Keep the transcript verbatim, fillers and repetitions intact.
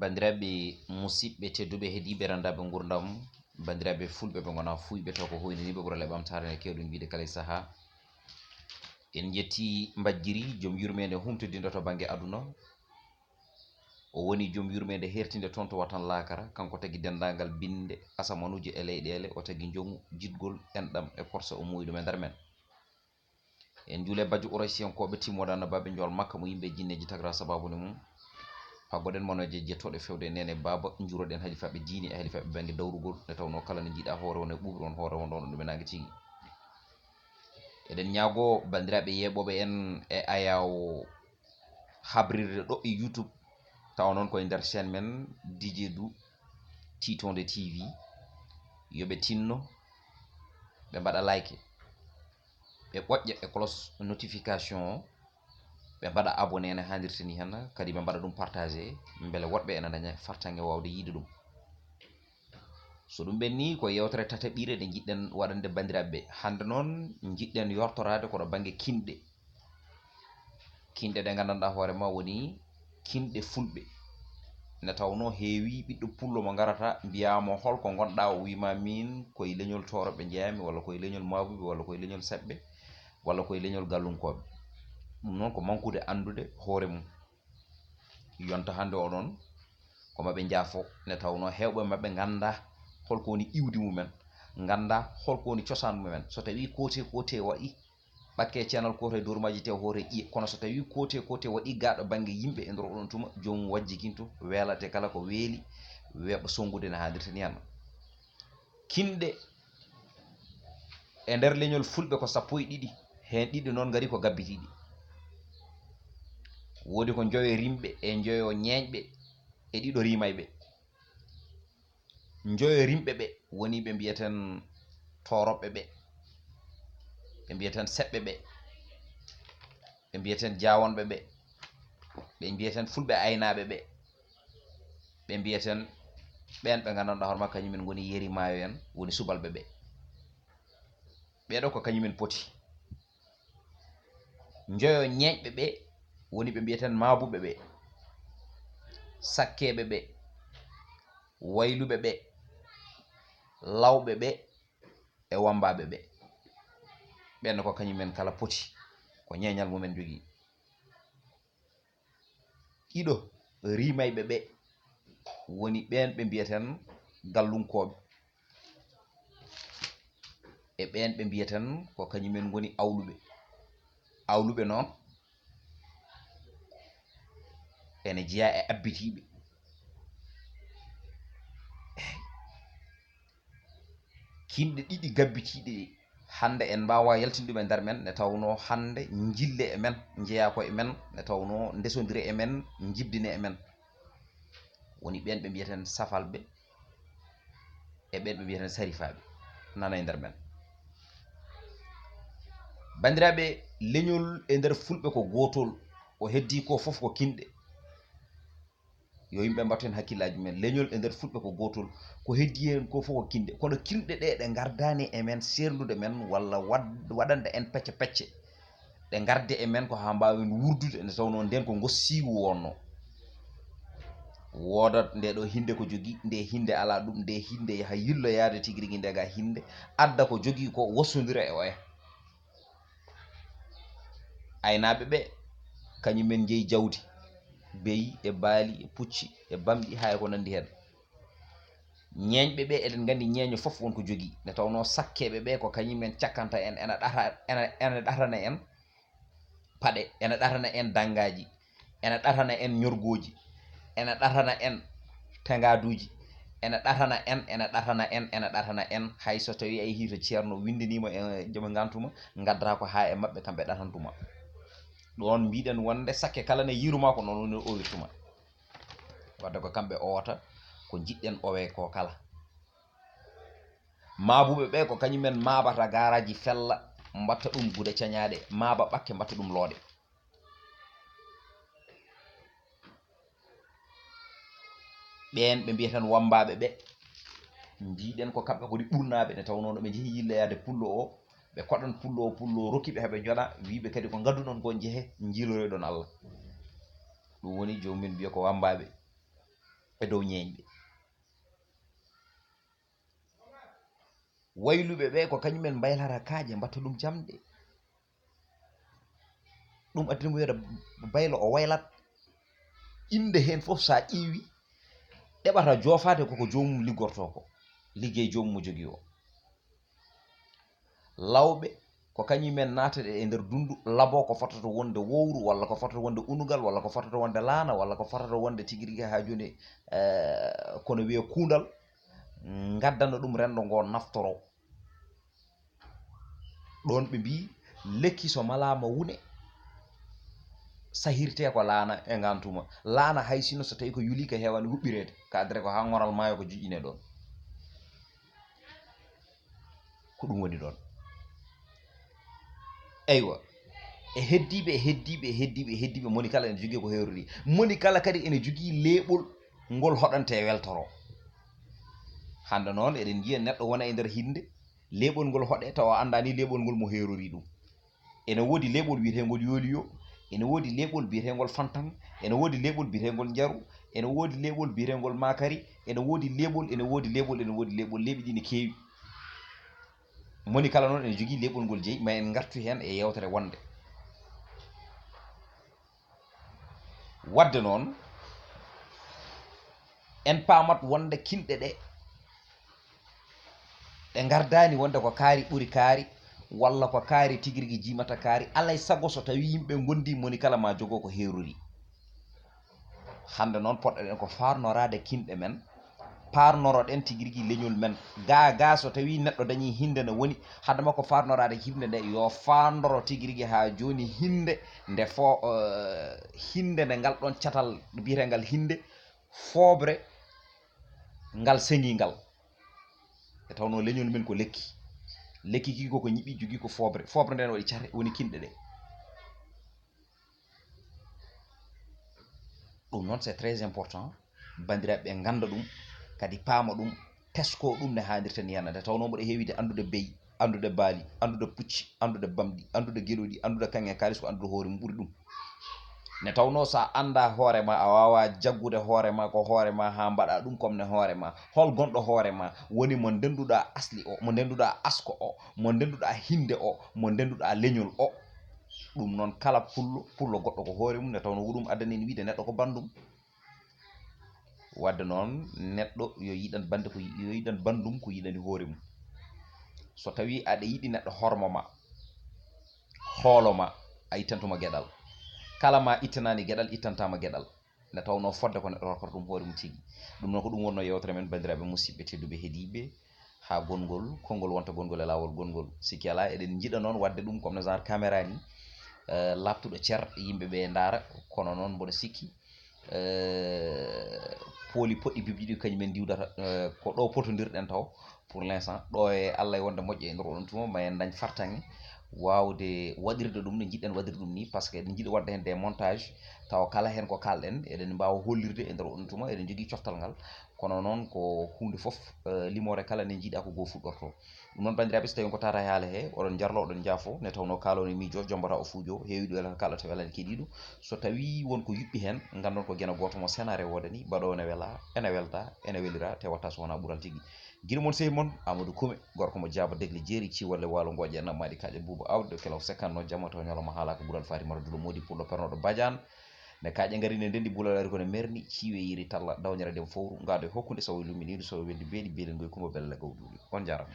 Banndiraaɓe musidɓe tedduɓe, heɗiiɓe ranndaɓe nguurndam, banndiraaɓe fulɓe ɓe ngonaa fuuyɓe taw ko hoynaniiɓe ɓurale ɓamtaare nde keewɗen wiyde kala e sahaa. En njetti mbajjiri joom yurmeende humtodinɗo to bannge aduna. O woni joom yurmeende heertinde toon to watan laakara, kanko tagi denndaangal binnde asamanuuji e leyɗeele, o tagi njomu, jiɗgol, enɗam e porsa o muuyi ɗum e nder men. En njuule bajjo Quraysiyankooɓe timmooɗo Annabaaɓe njool Makka mo yimɓe e jinneeji tagra sabaabu ne mum. Paggoɗen monoje jettooɗe fewde e neene baaba, njuuroɗen halifaaɓe diine e halifaaɓe bannge dawrugol, nde tawnoo kala nde njiiɗaa hoore won e ɓuuɓri won hoore won ɗon ɗum e naange tigi. Eɗen ñaagoo banndiraaɓe yeeɓooɓe en e ayaawo habrirde ɗo e YouTube, tawa noon koye nder chaîne men D J Dou Tiitonde T V, yo ɓe tinno, ɓe mbaɗa like, ɓe ɓoƴƴa e cloche notification o, ɓe mbaɗa abonné ene haalirta ni heen, kadi ɓe mbaɗa ɗum partagé, mbele woɗɓe ene daña fartaŋŋe waawde yiide ɗum. So ɗum ɓenni, ko yewtere tataɓire nde njiɗɗen waɗande banndiraaɓe ɓe. Hannde noon, njiɗɗen yortoraade ko ɗo bannge kinɗe. Kinɗe ɗe nganndanɗaa hoore ma woni kinɗe fulɓe. Nde tawnoo heewi ɓiɗɗo pullo mo ngarata, mbiyaa mo, "Hol ko ngonɗaa?" O wii ma, "Miin ko e leñol Tooroɓe njeyaa-mi, walla ko e leñol Maabuɓe, walla ko e leñol Seɓɓe, walla ko e leñol Gallunkooɓe." Ɗum noon ko mankude anndude hoore mum. Yonta hannde o ɗon, ko maɓe njaafo, nde tawnoo heewɓe maɓɓe nganndaa hol ko woni iwdi mumen, nganndaa hol ko woni cosaan mumen. So tawii koote koote waɗi, ɓakke ceenal kooto e dormaaji tew hoore ƴiye, kono so tawii koote koote waɗi gaaɗo bannge yimɓe e nder oɗon tuma, joomum wajjikinto, weelate kala ko weeli, weeɓa sonngude no haalirta ni hannde. Kinɗe e nder leñol fulɓe ko sappo e ɗiɗi, heen ɗiɗi noon ngari ko gabbitiiɗi. Woodi ko njoyo rimɓe e njoyo ñeeñɓe e ɗiɗo rimayɓe. Njoyo rimɓe ɓe woni ɓe mbiyeten Tooroɓɓe ɓe, ɓe mbiyeten Seɓɓe ɓe, ɓe mbiyeten Jaawonɓe ɓe, ɓe mbiyeten Fulɓe Aynaaɓe ɓe, ɓe mbiyeten ɓeen ɓe nganndanɗaa hoore ma kañumen ngoni yeri maayo en, woni subalɓe ɓe. Ɓeeɗo ko kañumen poti. Njoyo ñeeñɓe ɓe woni ɓe mbiyeten Maabuɓe ɓe, Sakkeeɓe ɓe, Wayluɓe ɓe, Lawɓe ɓe e Wammbaaɓe ɓe. Ɓeen ko kañumen kala poti, ko ñeeñal mumen jogii. Ɗiɗo rimayɓe ɓe woni ɓeen ɓe mbiyeten Gallunkooɓe, e ɓeen ɓe mbiyeten ko kañumen ngoni Awluɓe. Awluɓe noon ene jeyaa e abbitiiɓe. Kinɗe ɗiɗi gabbitiiɗe ɗe, hannde en mbaawaa yaltinde ɗum e nder men, nde tawnoo hannde njille e men, njeyaa ko e men, nde tawnoo ndesondire e men, njibdine e men. Woni ɓeen ɓe mbiyeten safalɓe e ɓeen ɓe mbiyeten sarifaaɓe, nana e nder men. Banndiraaɓe, leñol e nder fulɓe ko gootol, ko heddii ko fof ko kinɗe. Yo yimɓe mbattu heen hakkillaaji mumen. Leñol e nder fulɓe ko gootol, ko heddii heen ko fof ko kinɗe. Kono kinɗe ɗe, ɗe ngardaani e men seerndude men walla wad-, waɗande en pecce pecce. Ɗe ngardi e men ko haa mbaawen wuurdude, nde tawnoo ndeen ko ngossiiwu wonnoo. Woodat nde ɗo hinnde ko jogii, nde hinnde alaa ɗum, nde hinnde yaha yilloyaade tigi rigi nde ga hinnde, adda ko jogii ko, wossondira e oya. Aynaaɓe ɓe, kañumen njeyi jawdi, beyi e baali e pucci e bamɗi, haa e ko nanndi heen. Ñeeñɓe ɓe, eɗen nganndi ñeeño fof won ko jogii. Nde tawnoo sakkeeɓe ɓe, ko kañumen cakkanta en, ena ɗata-, ena, ena ɗatana en paɗe, ena ɗatana en danngaaji, ena ɗatana en ñorgooji, ena ɗatana en tengaduuji, ena ɗatana en, ena ɗatana en, ena ɗatana en. Hay so tawii a yehii to ceerno winndaniima e joom ngantuma, ngaddataa ko haa e maɓɓe, kamɓe ɗatantuma. Ɗoon mbiɗen wonde sakke kala ne yiiru ma ko noon woni o wirtuma. Wadde ko kamɓe owata ko njiɗɗen owe ko kala. Maabuɓe ɓe ko kañumen maabata gaaraaji fella, mbatta ɗum gude cañaaɗe, maaba ɓakke, mbatta ɗum looɗe. Ɓeen ɓe mbiyeten wammbaaɓe ɓe, mbiɗen ko kamɓe kadi ɓurnaaɓe, nde tawnoo no ɓe njehi yilloyaade pullo o, ɓe koɗan pullo o, pullo o rokki ɓe, heɓe njoɗa, wii ɓe kadi ko ngadduɗon ko, njehe, njiiloyoɗon Allah. Ɗum woni joomum en mbiya ko wammbaaɓe. e dow ñeeñɓe. Wayluɓe ɓe ko kañumen mbaylata kaaƴe, mbatta ɗum jamɗe. Ɗum addini mo wiyata baylo o waylat. Innde heen fof, so a ƴeewi, ɗeɓata joofaade koko joomum liggortoo ko, liggey joomum mo jogii o. Lawɓe ko kañum en naatata e nder dunndu, laboo ko fotata wonde wowru, walla ko fotata wonde unugal, walla ko fotata wonde laana, walla ko fotata wonde tigi rigi haa jooni, eh, kono wiyee kuundal, ngaddana ɗum renndo ngoo naftoroo. Ɗoon ɓe mbii, lekki so malaama wune, sahirtee ko laana e ngaan tuma. Laana hay sino so tawii ko yuli ko heewaani huɓɓireede, ka adre ko haa ŋoral maayo ko juƴƴinee ɗoon. Ko ɗum woni ɗoon. Eywa. E heddiiɓe, e heddiiɓe, e heddiiɓe, e heddiiɓe, moni kala ene jogii ko heerori. Moni kala kadi ene jogii leeɓol ngol hoɗantee weltoroo. Hannde noon eɗen njiya neɗɗo wona e nder hinnde, leeɓol ngol hoɗee tawa o anndaani leeɓol ngol mo heerori ɗum. Ene woodi leeɓol wiyeteengol yooliyo, ene woodi leeɓol biyeteengol fantan, ene woodi leeɓol biyeteengol njaru, ene woodi leeɓol biyeteengol maakari, ene woodi leeɓol, ene woodi leeɓol, ene woodi leeɓol, leeɓi ɗi ne keewi. Moni kala noon ene jogii leeɓol ngol jeyi, ma en ngartu heen e yeewtere wonnde. Waɗde noon, en paamat wonde kinɗe ɗe, ɗe ngardaani wonde ko kaari ɓuri kaari, walla ko kaari tigi rigi jimata kaari. Alaa e sago so tawii yimɓe ngondi, moni kala ma jogoo ko heerori. Hannde noon, potɗen ko faarnoraade kinɗe men, paarnoroɗen tigi rigi leñol men. Gaa gaa, so tawii neɗɗo dañii hinnde ne woni, hade makko faarnoraade hinnde nde, yo faarnoro tigi rigi haa jooni hinnde nde fo-, eh, hinnde nde ngal ɗoon catal biyeteengal hinnde fooɓre ngal seŋii ngal. E tawnoo leñol men ko lekki. Lekki ki ko ko ñiɓi, jogii ko fooɓre. Fooɓre nde ne waɗi cate, woni kinɗe ɗe. Ɗum noon, c'est très important, banndiraaɓe ɓe ngannda ɗum, kadi paama ɗum, tesko ɗum ne haanirta ni yana. Nde tawnoo mboɗo heewide anndude beyi, anndude baali, anndude pucci, anndude bamɗi, anndude geɗoɗi, anndude kaŋŋe kaalis, ko anndude hoore mum ɓuri ɗum. Nde tawnoo so a anndaa hoore ma, a waawaa jaggude hoore ma, ko hoore ma haa mbaɗaa ɗum comme ne hoore ma. Hol gonɗo hoore ma woni mo ndennduɗaa asli o, mo ndennduɗaa asko o, mo ndennduɗaa hinnde o, mo ndennduɗaa leñol o? Ɗum noon, kala pullo, pullo goɗɗo ko hoore mum, nde tawnoo ko ɗum addani en wiyde neɗɗo ko banndum. Waɗde noon, neɗɗo yo yiɗan bannde ko yi-, yo yiɗan banndum ko yiɗani hoore mum. So tawii aɗa yiɗi neɗɗo hormo ma, hoolo ma, a ittantu mo geɗal. Kala ma ittanaani geɗal, ittanta mo geɗal. Nde tawnoo fodde ko neɗɗo rokata ɗum hoore mum tigi. Ɗum noon ko ɗum wonnoo yeewtere men, banndiraaɓe musidɓe tedduɓe heɗiiɓe, haa gonngol, konngol wonta gonngol e laawol gonngol. Sikki alaa, eɗen njiɗa noon waɗde ɗum comme no genre caméra ni, eh, laaɓtuɗo cer, yimɓe ɓe ndaara, kono noon mboɗo sikki, eh, pooli poɗɗi bibɗi ɗi kañum en ndiwdata, eh, ko ɗo potondirɗen taw. Pour l'instant, ɗo e Allah e wonde moƴƴo e nder oɗon tuma, ma en dañ fartaŋŋe waawde waɗirde ɗum no njiɗɗen waɗirde ɗum ni, par ce que eɗen njiɗi waɗde heen des montages, tawa kala heen ko kaalɗen, eɗen mbaawa hollirde e nder oɗon tuma, eɗen njogii coftal ngal. Kono noon ko huunde fof, eh, limoore kala ne njiɗa ko goo fuɗɗorto. Ɗum noon, banndiraaɓe, so tawii on ko tata e haala he, oɗon njarlo, oɗon njaafo, nde tawnoo kaalo ne miijo, jombata o fuujo, heewi ɗo elata kala to welani keɗiiɗo. So tawii won ko yuɓɓi heen, nganndon ko geno gooto mo senaare woodani, baɗo ne wela, ene welta, ene welira, te watta so wonaa ɓural tigi. Giɗo mon, sehi mon, Amadou Koume, gorko mo jaaba degli jeeri, ciwolle waalo ngooƴe, nammaaɗi kaaƴe buuba awde, kelaw sekkatno jamma taw ñalawma haalaaka, ɓural faati mara duɗo moodi pullo pernooɗo Badiane. Ne kaaƴe ngari ne ndenndi, bulal ari ko ne merni, ciiwe yiiri talla, dawnira dem fowru, ngaado e hokkunde, sawo lumminiiɗo, sawo weldi beeɗi, beelin ngoy kumba belle gawduuli. On njaaraama.